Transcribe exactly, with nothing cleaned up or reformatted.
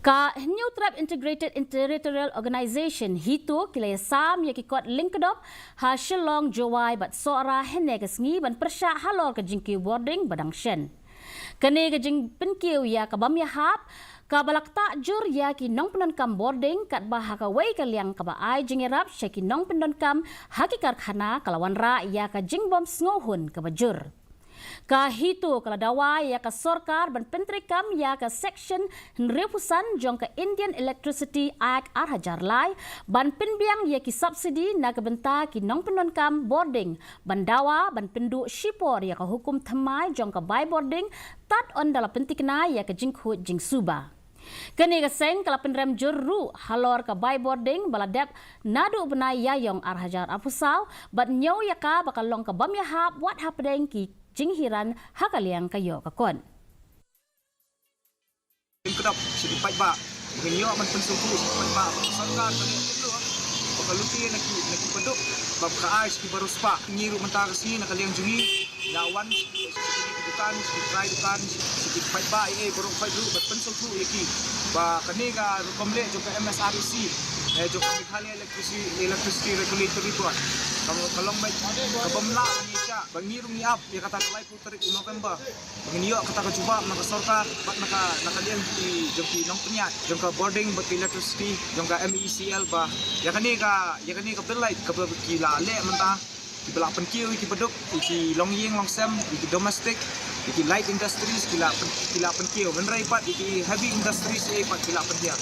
Ka Hynñiewtrep Integrated Territorial Organization, HITO, ki la ïasam ïa ki kot lyngkdop ha Shillong, Jowai bad Sohra hynne ka sngi ban pyrshah halor ka jingkiew bording ba dang shen. Kane ka jingpynkiew ïa ka bym ïahap kaba la ktah jur ïa ki nongpyndonkam bording, katba ha kawei ka liang kaba ai jingïarap sha ki nongpyndonkam ha ki karkhana ka la wanrah ïa ka jingbym sngewhun kaba jur. Ka HITO ka la dawa ïa ka sorkar ban pyntreikam ïa ka Section hynriewphew san jong ka Indian Electricity Act ar hajar lai ban pynbiang ïa ki subsidy na ka bynta ki nongpyndonkam bording, ban dawa ban pynduh shipor ïa ka hukum thymmai jong ka bai bording tad ynda la pynthikna ïa ka jingkhuid jingsuba. Kane ka seng ka la pynrem jur ruh halor ka bai bording ba la dep naduh bnai Ïaïong ar hajar arphew saw bad ñiew ïa ka ba ka long ka bym ïahap wat hapdeng ki jinghiran ha ka liang ka ïoh ka kot. Lyngkdop sha ki paidbah, ba ngin ïoh ban pynsngewthuh sha ki paidbah ba ka sorkar ka leh kumno ba ka lute na ki, na ki baduk ba ka ai sha ki baroh spah. Ngi ruh mynta ka sngi na ka liang jong ngi la wan sha ki, sha ki dukan, sha ki trai dukan, sha ki paidbah, eh, baroh peit ruh ban pynsngewthuh ïa ki ba kane ka rukom leh jong ka MSREC, eh, jong ka Meghalaya Electricity, Electricity Regulatory Board ka, ka long beit ka bym lah ban ïaishah. Ba ngi ruh ngi ap ïa kata ka laiphew tarik u November ba ngin ïoh kata ka jubab na ka sorkar bad na ka, na ka liang jong ki, jong ki nongpynïaid jong ka bording bad ka electricity jong ka MeECL, ba ïa kane ka, ïa kane ka bill lait kaba ki la leh mynta, kiba la pynkiew ïa ki baduk, ïa ki longïing longsem, ïa ki domestic, ïa ki light industries ki la pyn-, ki la pynkiew, hynrei pat ïa ki heavy industries eh pat ki la pynhiar.